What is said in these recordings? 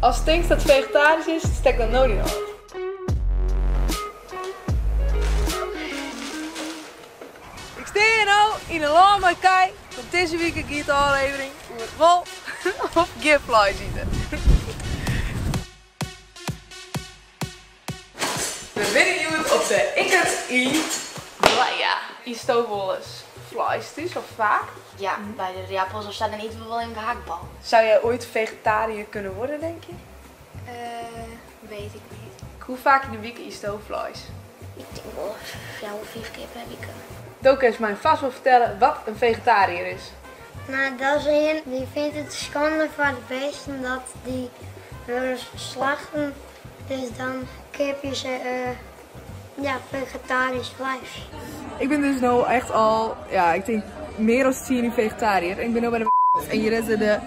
Ast tinkst dat it fegetarysk is, stek dan no dyn hân. Ik stean no yn in lân mei kij, want dizze wike giet de ôflevering oer wol of gjin fleis ite. We binne hjoed op de Ikker yn Blija. Ytsto wolris fleis thús of faak? Ja, by de ierdappels of sa, dan ite we wol even gehaktbal. Zou jij ooit vegetariër kunnen worden, denk je? Weet ik niet. Hoe faak yn de wike ytsto fleis? Ik tink wol fjouwer, fiif kear per wike. Do kinst my fêst wol fertelle wat in fegetariër is. No, dat is ien dy fynt it skande foar de bisten dat dy wurde slachten, dus dan keapje se ja, fegetarysk fleis. Ik bin dus no echt al, ja, ik tink mear as tsien jier fegetariër. En ik bin no by de en hjir is de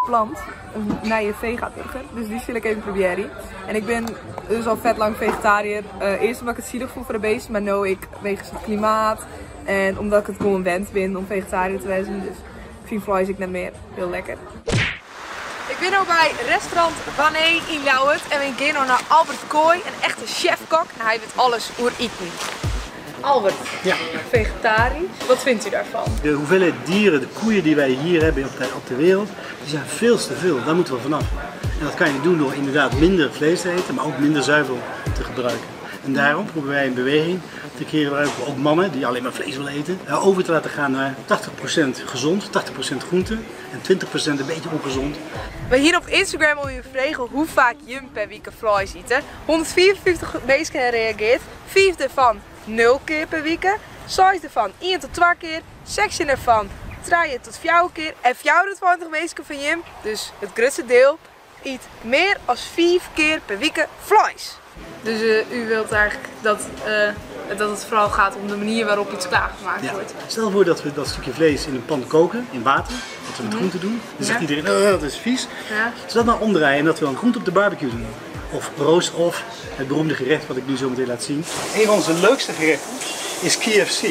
plant, in nije vegaburger. Dus dy sil ik even probearje. En ik bin dus al fet lang fegetariër. Earst omdat ik it sielich fûn foar de bisten, mar no ek wegens it klimaat. En omdat ik it gewoan wend bin om fegetariër te wêzen. Dus ik fyn fleis ek net mear hiel lekker. Ik bin no by restaurant Wanné yn Ljouwert en we gean no nei Albert Kooy, in echte chefkok en hy wit alles oer iten. Albert, Ja. vegetarisch, wat vindt u daarvan? De hoeveelheid dieren, de koeien die wij hier hebben op de wereld, die zijn veel te veel. Daar moeten we vanaf. En dat kan je doen door inderdaad minder vlees te eten, maar ook minder zuivel te gebruiken. En daarom proberen wij een beweging te creëren waar ook mannen die alleen maar vlees willen eten, over te laten gaan naar 80% gezond, 80% groente en 20% een beetje ongezond. We hier op Instagram om je vragen hoe vaak je per week vlees eten. 154 mensen hebben gereageerd, 5 ervan 0 keer per week, 6 ervan 1 tot 2 keer, 16 ervan 3 tot 4 keer en 24 mensen van Jim, dus het grootste deel, eet meer dan 5 keer per week vlees. Dus u wilt eigenlijk dat het vooral gaat om de manier waarop iets klaargemaakt wordt. Stel voor dat we dat stukje vlees in een pan koken, in water, wat we met groenten doen. Dan zegt iedereen, oh, dat is vies. Dus dat nou omdraaien en dat we dan groente op de barbecue doen. Of roast of het beroemde gerecht wat ik nu zo meteen laat zien. Een van onze leukste gerechten is KFC.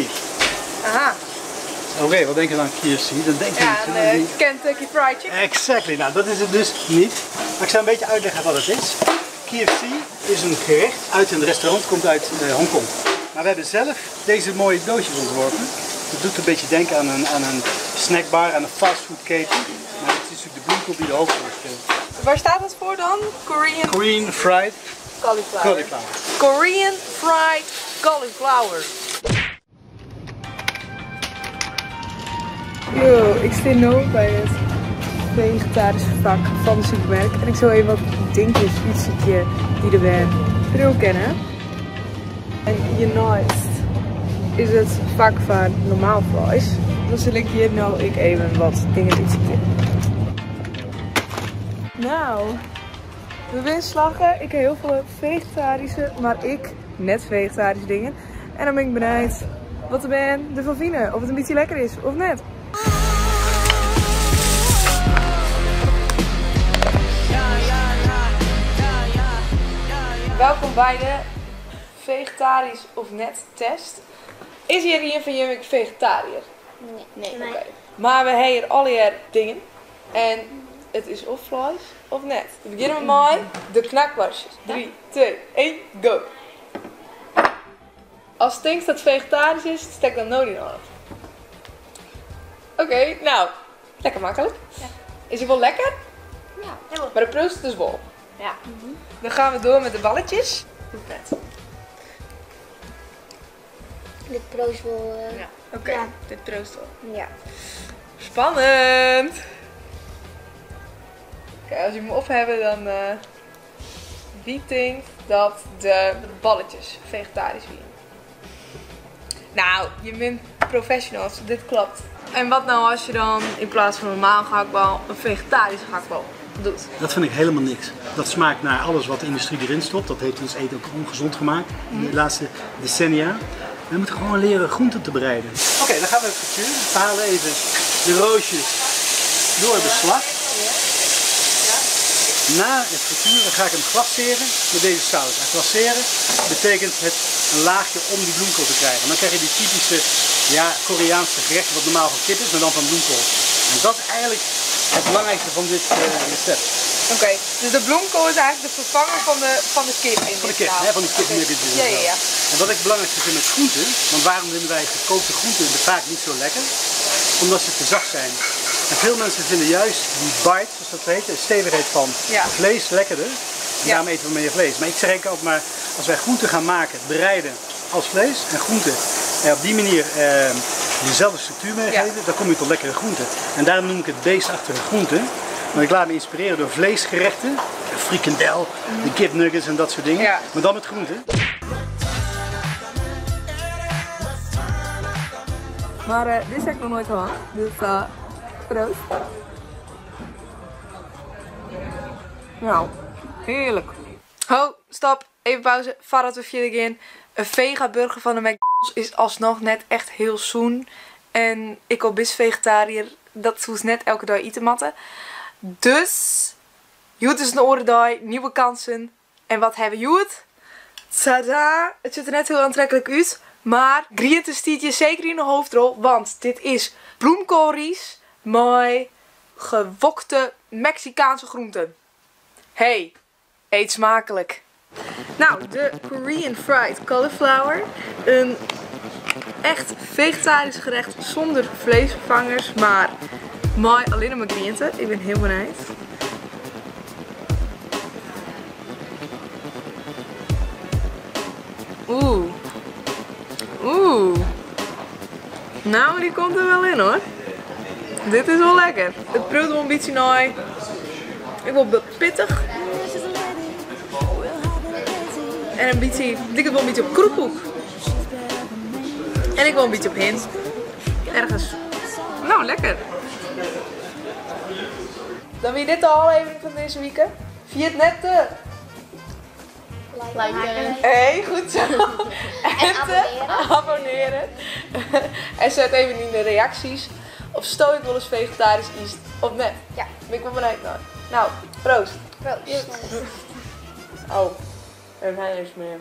Oké, wat denk je dan aan KFC? Dan denk je Ja, natuurlijk een, niet. Kentucky Fried Chicken. Exactly, nou dat is het dus niet. Maar ik zal een beetje uitleggen wat het is. KFC is een gerecht uit een restaurant, komt uit Hongkong. Maar we hebben zelf deze mooie doosjes ontworpen. Dat doet een beetje denken aan een snackbar, aan een fastfoodketen. Maar het is natuurlijk de bloemkool die de hoofdrol speelt. Waar staat dat voor dan? Korean Korean Fried Cauliflower. Cauliflower. Korean Fried Cauliflower. Yo, ik sta nu bij het vegetarische vak van de supermarkt en ik zal even wat dingetjes uitzoeken die de band veel kennen. En hiernaast is het vak van normaal vlees. Dan zal ik hier nou ik even wat dingen uitzoeken. We zijn slagen. Ik heb heel veel vegetarische, maar ik net vegetarische dingen. En dan ben ik benieuwd wat de band ervan vinden. Of het een beetje lekker is of net. Welkom bij de vegetarisch of net test. Is hier een van jullie vegetariër? Nee. Nee. Nee. Oké. Maar we hebben hier allerlei dingen. En het is of vlees of net. We beginnen met de knakworstjes. 3, 2, 1, go! Als het denkt dat het vegetarisch is, stek dan nooit in af. Oké, lekker makkelijk. Ja. Is het wel lekker? Ja, heel Maar de proost dus wel. Ja. Dan gaan we door met de balletjes. Goed net. Dit proost wel Ja. Oké, ja. Dit proost wel. Ja. Spannend! Oké, als jullie hem op hebben, dan wie denkt dat de balletjes vegetarisch zijn? Je bent professionals, dit klopt. En wat nou als je dan in plaats van een normaal gehaktbal een vegetarische gehaktbal doet? Dat vind ik helemaal niks. Dat smaakt naar alles wat de industrie erin stopt. Dat heeft ons eten ook ongezond gemaakt in de laatste decennia. We moeten gewoon leren groenten te bereiden. Oké, dan gaan we het frituur. We halen even de roosjes door het beslag. Na het frituren ga ik hem glaceren met deze saus. En glaceren betekent het een laagje om die bloemkool te krijgen. En dan krijg je die typische, Koreaanse gerecht wat normaal van kip is, maar dan van bloemkool. En dat is eigenlijk het belangrijkste van dit recept. Oké, dus de bloemkool is eigenlijk de vervanger van de kip in Van de dit kip, verhaal. hè, van die kipnuggets en zo. En wat ik belangrijk vind met groenten, want waarom vinden wij gekookte groenten vaak niet zo lekker? Omdat ze te zacht zijn. En veel mensen vinden juist die bite, zoals dat heet, de stevigheid van vlees lekkerder. En daarom eten we meer vlees. Maar ik zeg eigenlijk altijd maar, als wij groenten gaan maken, bereiden als vlees en groenten en op die manier dezelfde structuur meegeven, dan kom je tot lekkere groenten. En daarom noem ik het beestachtige groenten. Want ik laat me inspireren door vleesgerechten, de frikandel, de kipnuggets en dat soort dingen. Maar dan met groenten. Maar dit heb ik nog nooit gehad, dus proost. Nou, heerlijk. Ho, stop, even pauze, voordat we verder gaan. Een vega burger van de McDonald's is alsnog net echt heel zoen. En ik al best vegetariër, dat hoeft net elke dag eten matten. Dus, Joet is een orendaai, nieuwe kansen. En wat hebben Joet? Tada! Het ziet er net heel aantrekkelijk uit. Maar griet stiet zeker in de hoofdrol, want dit is bloemkoolries met gewokte Mexicaanse groenten. Hey, eet smakelijk. Nou, de Korean Fried Cauliflower. Een echt vegetarisch gerecht zonder vleesvervangers, maar mooi alleen maar groenten. Ik ben heel benieuwd. Oeh. Oeh. Nou, die komt er wel in hoor. Dit is wel lekker. Het proeft wel een beetje naai. Ik wil pittig. En een beetje, ik wil een beetje op kroephoek. En ik wil een beetje op hint. Ergens. Nou, lekker. Dan weer dit de aflevering van deze week. Via het net te liken. Hey, goed zo. En abonneren. Abonneren. En zet even in de reacties of stoot ik wel eens vegetarisch is of net. Ja. Ben ik wel benieuwd naar. Nou, proost. Proost. Oh, er zijn niks meer.